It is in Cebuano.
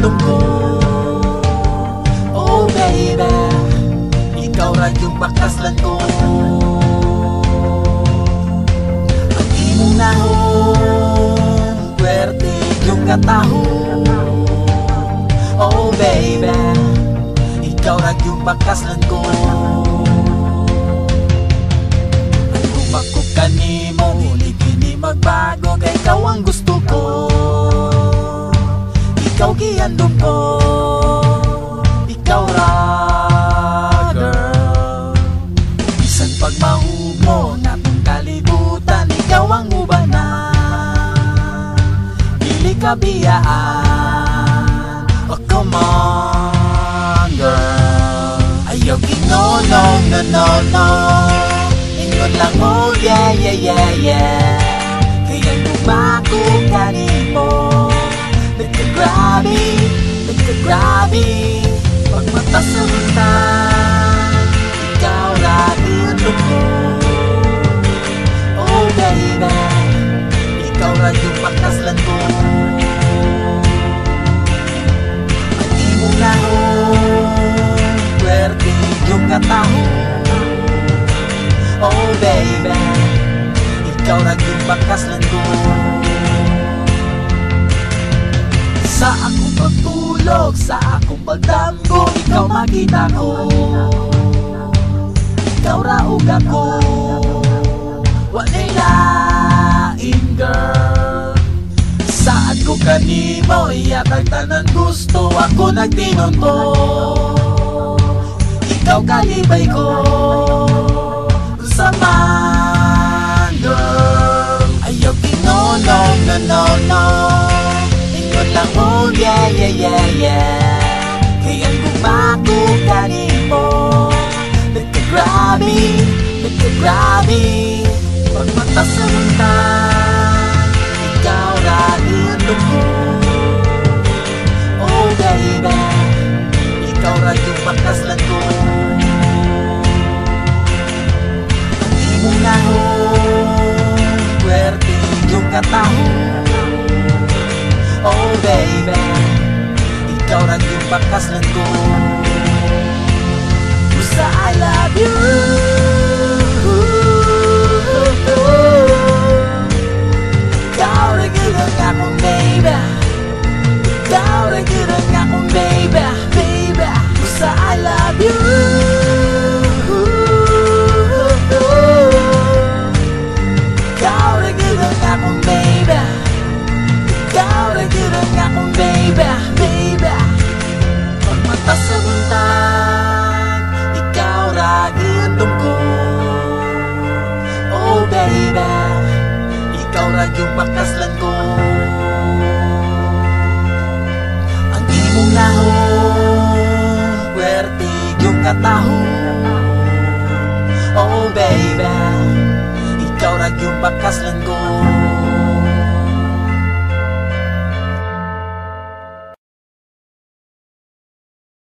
giandom ko. Oh baby, ikaw ra yung pakaslan ko. Ang imong nahom, puwerte yung katahom. Oh baby, ikaw ra yung pakaslan ko. Ang gugma ko kanimo, di kini magbago, kay ikaw ang gusto ko. Ikaw giandom ko, ikaw ra, girl. Bisan pag mahumo natong kalibutan, ikaw ang ubanan, dili ka biyaan. Oh, come on, girl. Ayaw no, no, no, no, no. Ingon lang mo, yeah. Kaya gugma ko kanimo, nagkagrabe, nagkagrabe. Pagmata sa buntag, ikaw ra giandom ko. Oh baby, ikaw ra yung pakaslan ko. Ang imong nahom, puwerte yung katahom. Oh baby, ikaw ra yung pakaslan ko. Sa akong pagtulog, sa akong pagdamgo, ikaw makita ko. Ikaw ra ug ako, walay lain, girl. Saad ko kanimo, ihatag tanan gusto, ako nagtinunto. Ikaw kalipay ko, unsa man, girl. Ayaw no, no, no, no, no. Ingon lang mo, yeah. Kaya ang gugma ko kanimo, nagkagrabe, nagkagrabe. Pagmata sa buntag, ikaw ra giandom ko. Oh baby, ikaw ra yung pakaslan ko. Ang imong nahom, puwerte yung katahom. Oh baby, ikaw ra yung pakaslan ko. Basta I love you. Ikaw ra gyud ang akong baby. Ikaw ra gyud ang akong baby, baby. Basta I love you. Ikaw ra gyud ang akong baby. Ikaw ra gyud ang akong baby, baby. Pagmata sa buntag, ikaw ra giandom ko. Oh baby, ikaw ra yung pakaslan ko. Ang imong nahom, puwerte yung katahom. Oh baby, ikaw ra yung pakaslan ko.